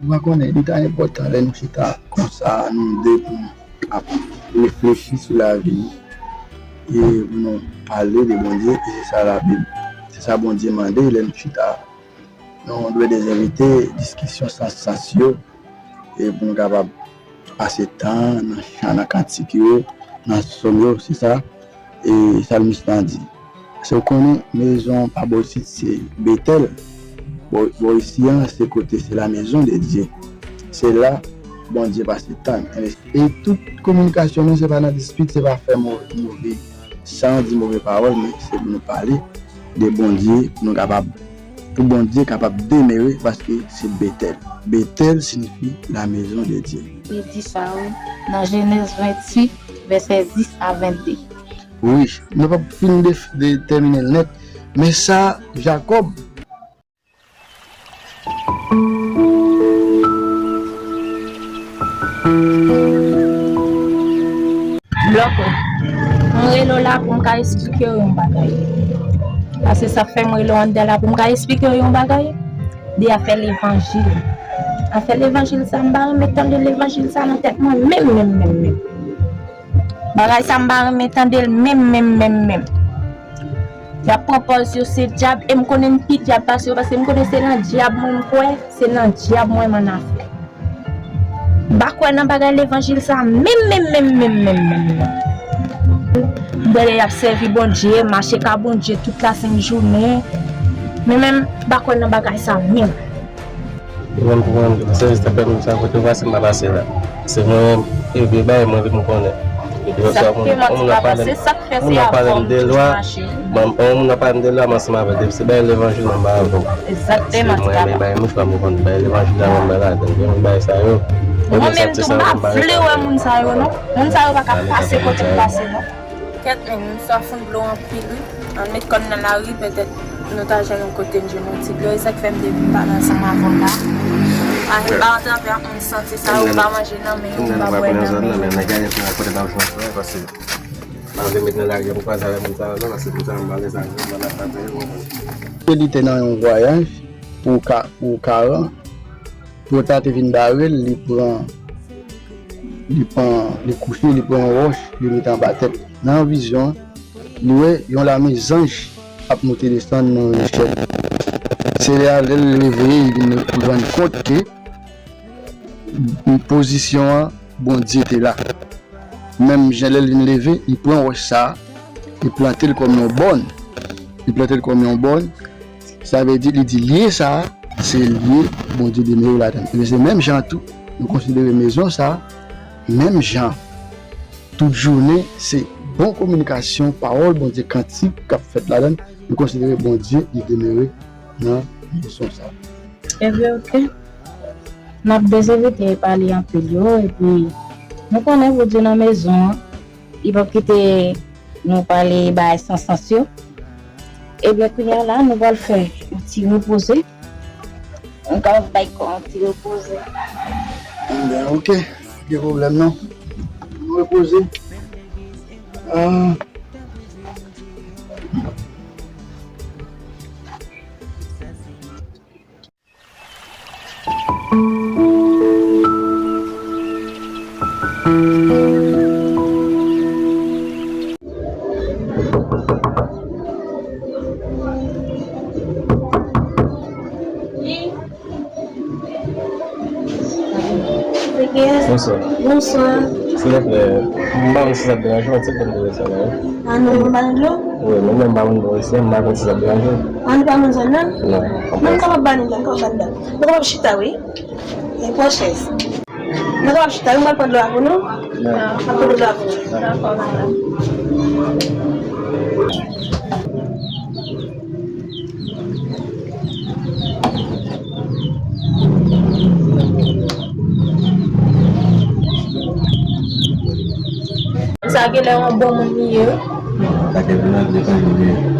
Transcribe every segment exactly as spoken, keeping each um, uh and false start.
Ou pa konnen, li ta enpòtan lè nou chita konsa, nou de pou nou ap reflechi sou lavi, e pou nou pale de Bondye, e se sa Labib, se sa Bondye mande lè nou chita. Nou dwe dezenvite diskisyon san sans yo, e pou nou kapab pase tan nan chan, nan kantik yo, nan sòm yo, se sa, e salmis lan di. Paske w konnen, mezon pa bò isit se Betèl, bò, bò isi an, se kote, se la maison de Dieu. Se la Bondye pase tann. E tout kominikasyon nou, se pa nan dispit, se pa fè mo-, move san di move pawòl, men se pou nou pale de Bondye, pou nou kapab, pou Bondye kapab demere, paske se Betèl. Betèl siyifi la maison de Dieu. Li di sa, wi, nan Jenèz venntuit, vèsè dis a vennde. Wi, nou p ap fin de, detèmine l nèt, men sa, Jakòb, Blòk, mwen rele w la pou m ka esplike w yon bagay. Paske sa k fè m rele w anndan la pou m ka esplike w yon bagay, de afè levanjil. Afè levanjil sa, m pa renmen tande levanjil sa nan tèt mwen, menm, menm, menm, menm. Bagay sa m pa renmen tande l menm, menm, menm, menm. Y ap pran pòz yo se dyab, e m konnen m pi dyab pase yo, paske m konnen se nan dyab mwen m kwè, se nan dyab mwen m annafè. M pa kwè nan bagay levanjil sa menm, menm, menm, menm, menm, menm, menm. M wè y ap sèvi Bondye, mache ka Bondye tout lasent jounen. Men menm, m pa kwè nan bagay sa menm. Ou menm pou mwen, se jis afè moun sa kote w pase m pa pase la. Se mwen menm, e vye bagay mwen vin m konnen. Epi lòt sa, moun, moun ap pale m, moun ap pale m de lwa, mwen, moun ap pale m de lwa, m ansanm avè l. Depi se bagay levanjil, mwen pa avè w. Se mwen menm, bagay mouchwa m konn, bagay levanjil la, mwen bay ladann. Gen moun bagay sa yo. Mwen menm tou, m pa vle wè moun sa yo, non. Moun sa yo pa ka pase kote m pase, non. Kèt, men moun sa fout dlo anpil, wi. Ann met kò n nan lari, petèt nou ta jwenn yon kote n jwenn yon ti dlo. E sa k fè m te vin pale ansanm avè w la. Pa, pa antre avè ak moun santi sa, ou pa manje nan men yo, ou pa bwè nan men yo. Nèg la gen pou rakonte nan jounen sa, paske m pa vle met nan lari, m kwaze avè moun sa yo, non, paske moun sa yo, m pa vle sa, m pa vle sa, m pa vle sa. Ke li te nan yon vwayaj pou ka, pou karan, Twò ta te vin bare l, li pran, li pran, li kouche, li pran yon wòch, li mete anba tèt. Nan yon vizyon, li wè yon lame zanj ap monte desann nan yon echèl. Se lè a, lè l reveye, li vin rann kont ke pozisyon an, Bondye te la. Menm jan lè l vin leve, li pran wòch sa a, li plante l kòm yon bòn. Li plante l kòm yon bòn. Sa vle di, li di lye sa a, se lye Bondye demere ladan l. Ebyen, se menm jan an tou, nou konsidere mezon sa a, menm jan. Tout jounen, se bon kominikasyon, pawòl Bondye, kantik k ap fèt ladan l, nou konsidere Bondye, li demere nan mezon sa a. Ebyen, oke. N ap dezenvite pale anpil yo, epi nou konnen Bondye nan mezon an, li p ap kite nou pale bagay san sans yo. Ebyen, kounye a la, nou pral fè yon ti repoze. Nou ka bay kò yon ti repoze. Ebyen, oke. Gen pwoblèm non. Nou repoze. Ah. Bonswa. Bonswa. Silvouplè, m pa konn si sa ap deranje w, yon ti grenn dlo sa la, wi. Ah non, yon balon dlo? Wi, mwen menm m pa konn bò isi a, m pa konn si sa ap deranje w. Ah, nou pa nan zòn nan? Non. Men m kapab ba nou la, m kapab ba nou la. Nou kapab chita, wi. Gen twa chèz. Nou kapab chita, wi, m pral pran dlo a pou nou. Dakò. M ap pran dlo a pou nou. Dakò, madam. Sa genlè yon bon moun li ye, wi. Sa genlè yon bon moun li ye.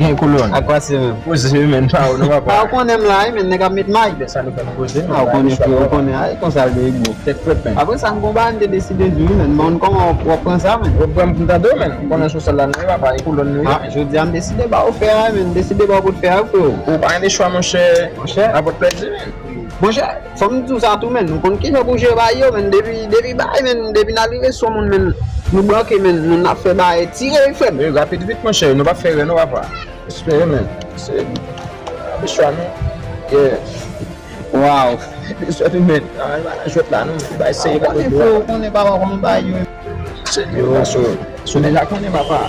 Gen kolòn. Ak pase menm. Poze wi, men, pa ou non, papa. A, ou konnen m la wi, men, nèg ap met may. Sa nou fè, nou poze, men. A, ou konnen, frè, ou konnen, a, e konsa l ye, bro. Tèt frèt, men. Apre sa, m gon bagay m te deside di wi, men. Bon, kòman w ap pran sa, men? Ou pran m pou m tande w, men. Ou konnen sou sèl la nou ye, papa, e kolòn nou ye. A, jodi a m deside ba ou fè a, men. M deside ba ou pou t fè a, frè. Ou pa gen de chwa, monchè. Monchè. Apòt pèdi, men. Monchè, fò m di w sa tou, men. Nou konn kijan pou jere bagay yo, men. Depi, depi bagay, men. Depi n arive sou moun, men. Nou branke, men. Nou n ap fè bagay. Tire, frè m. Wi, rapid vit, monchè. Nou p ap fè erè, non, papa. Respè, men. Se, se chwa, non. Yeah. Wow. Respè, men. A, jwèt la, non. Bay seye, bay konnen, frè, ou konnen, papa, konnen bagay yo. Se yo, so, so deja konnen, papa.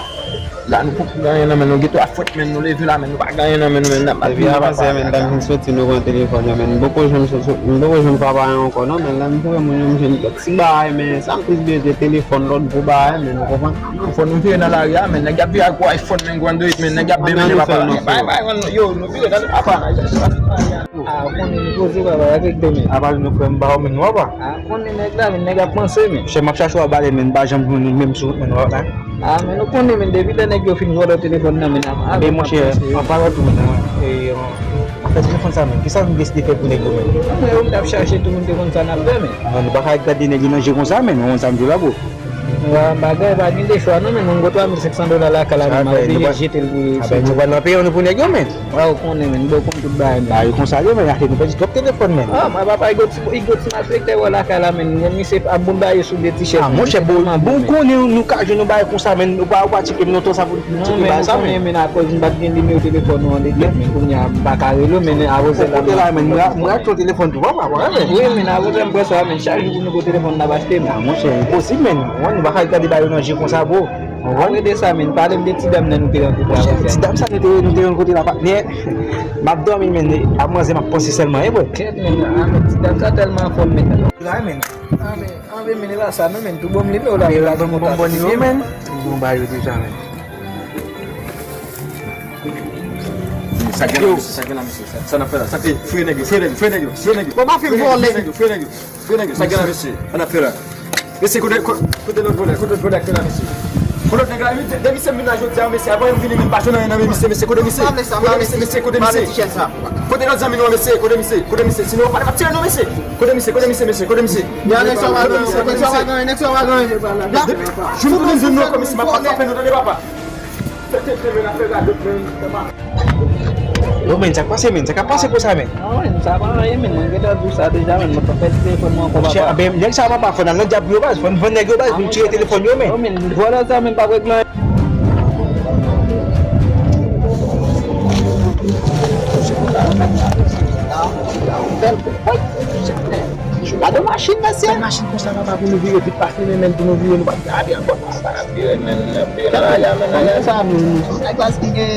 La, nou poko gen anyen nan men nou, gen twa fwèt, men, nou leve la, men, nou pa gen anyen nan men nou, men, n ap bat. Depi avanse, men, dan m fin soti, nou pran telefòn yo, men, m poko janm soti, m poko janm fè bagay ankò, non, men, lè m voye moun yo, m jwenn kèk ti bagay, men, sa m plis bezwen, telefòn, lòt gwo bagay, men, ou konprann? Non, fò nou vire nan lari a, men, nèg y ap vire ak gwo iPhone, men, gwo Android, men, nèg y ap bebe, men, papa. Bay, bay, yo, nou vire nan apa. A, ou konnen nou poze, papa, pa regle, men. Apa nou frè m ba ou, men, nou, papa. A, ou konnen nèg la, men, nèg ap panse, men. Chè, m ap chache w ap ale, men, m pa janm jwenn ou, menm sou wout, men, papa. A, men nou konnen, men, depi lè nèg yo fin vòlò telefòn nan, men, ap, ap, ap panse. Anben, monchè, an palan tou, men, e, an, afè telefòn sa, men, kisa nou deside fè pou nèg yo, men? Mwen, yo, m t ap chache tou, moun te konn sa n ap fè, men. Non, nou pa ka gade nèg yo nan je konsa, men, ou konn sa m di w la, bro. Bagay, pa gen de chwa, non, men, moun gon twa mil senk san dola lakay la, men, m ap oblije jete l pou yo. Aben, nou pral nan peyi an, nou pou nèg yo, men. A, ou konnen, men, bò konn tout bagay, men. Bagay konsa yo, men, achte nou pèdi twòp telefòn, men. A, mwen, papa, e gwo ti, e gwo ti malfektè wè lakay la, men. Yon misye ap boule bagay sou de ti chèz, men. A, monchè, bon, bon, konnen nou ka jwenn yon bagay konsa, men, ou pa, ou pa tcheke m lontan sa pou, pou tcheke bagay sa, men. Non, men, ou konnen, men, akoz m pa t gen nimewo telefòn ou an de tèt, men, kounye a, m pa ka rele w, men, akoz la, men, m rachte yon telefòn tou, papa, wè, men. Wi, men, akoz m pran sa, men, chak jou pou nou gon telefòn n ap achte, men. A, monchè, enposib, men. Wè, nou pa ka gade bagay yo nan je konsa, bro. Anplis de sa, men, pale m de ti dam nan nou te rankontre avè. Ti dam sa nou te, nou te rankontre la, patnè. M ap dòmi, men, ak manzè m ap panse sèlman, e vre. Kèt, men, a, men, ti dam sa tèlman anfòm, men. La, men. A, men, anben, men, e pa sa, non, men, tou bon m leve w la, men, la, bon, bon, bon, men. Bon, ba yo deja, men. Sa gen la, mesye, sa gen la, mesye. Sa, sa n ap fè la. Sa fè, fouye nèg yo, fouye nèg yo, fouye nèg yo, fouye nèg yo. Bon, pa fin vòlè. Fouye nèg yo, fouye nèg yo. Fouye nèg yo, sa gen la, mesye. Sa n ap fè la. Mesye, kote, kote, kote lòt vòlè, kote lòt vòlè ki la, mesye? Kote lòt nèg la, wi, de-, depi se m vin la jodi a, mesye, avan m vini, men, m pa jwenn anyen nan men misye, mesye, kote misye? Kote misye, mesye, kote misye? Kote lòt zanmi nou an, mesye, kote misye, kote misye? Sinon, w ap pale, m ap tire nou, mesye. Kote misye, kote misye, mesye, kote misye? Nèg sa w pa gen, nèg sa w pa gen, nèg sa w pa gen. Joun pou nou jwenn nou ankò, mesye, m ap frape nou, tande, papa. Yo, men, sa k pase, men? Sa k ap pase konsa, men? A, men, sa pa anyen, men. Mwen gentan di w sa deja, men. Mwen pa pèdi telefòn mwen ankò, papa. Monchè, anben, nèg sa, papa, fò n al nan dyab yo, baz. Fò n vann nèg yo, baz, pou n tire telefòn yo, men. Yo, men, vòlè sa, men, pa regle anyen. Gade machin, mesye. Gade machin konsa, papa, pou nou vire vit. Fimen, men, pou nou vire, nou pa gade ankò, papa, n ap vire, men, n ap vire nan lari a, men, nan lari a. Sa, nou, nou, se yon nèg la ki gen,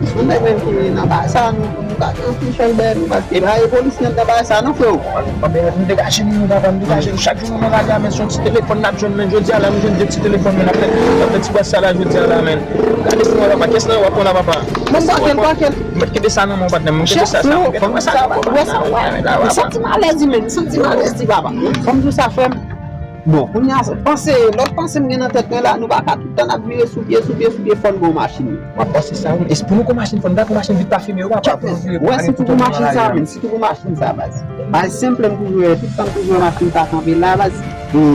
se yon nèg menm ki nan bagay sa, nou, nou pa gen anpil chans dèyè nou, paske e pa e polisye nan bagay sa, non, freo. Anben, nou degaje nou, papa, nou degaje nou. Chak jou nou nan lari a, men, se yon ti telefòn n ap jwenn, men, jodi a la, nou jwenn de ti telefòn, men, n ap fè, n ap fè ti bwat sa la, jodi a la, men. Gade pou mwen, papa, kiyès nan yo w ap pran la, papa? Mwen, pa kèl, pa kèl. Mwen, kenbe sa nan men w, patnè, mwen, kenbe sa, sa, mwen, kenbe sa, papa. Wè sa, wè. Mwen santi malèz, men, mwen santi malèz, ti papa. Fò m di w sa, frè m. Bon, kounye a, panse, lòt panse m gen nan tèt mwen la, nou pa ka tout tan n ap vire sou pye, sou pye, sou pye, fò n gon machin. W ap panse sa, wi. E si pou nou gon machin, fò n ta gon machin vit pa fimen yo, papa, pou nou vire pou ale kote nou anlè a. Wè, sitou pou machin sa, men, sitou pou machin sa, baz. Baz, se m plen m toujou wè, tout tan m toujou wè machin sa kanpe la, baz. E,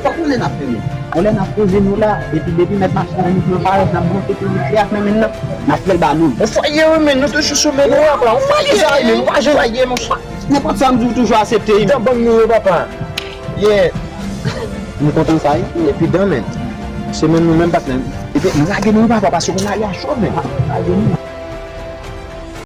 fòk nou lè n ap fimen. Yon lè n ap poze nou la, epi depi mèt machin nan nou pran parèt, n ap monte tou vit, li ak nan men nan, n ap fè l ba nou. Yon fwaye, wi, men nou toujou sou men nou, papa. Yon fwaye sa, men nou pa janm fwaye, monchè. Nenpòt sa m di w toujou aksepte, wi. Dan bang nou yo, papa. Yeah. M kontan sa, wi. Epi dan, men. Se menm nou menm, patnè. Epi, nou lage nou, papa, paske nou lage a cho, men. Lage nou.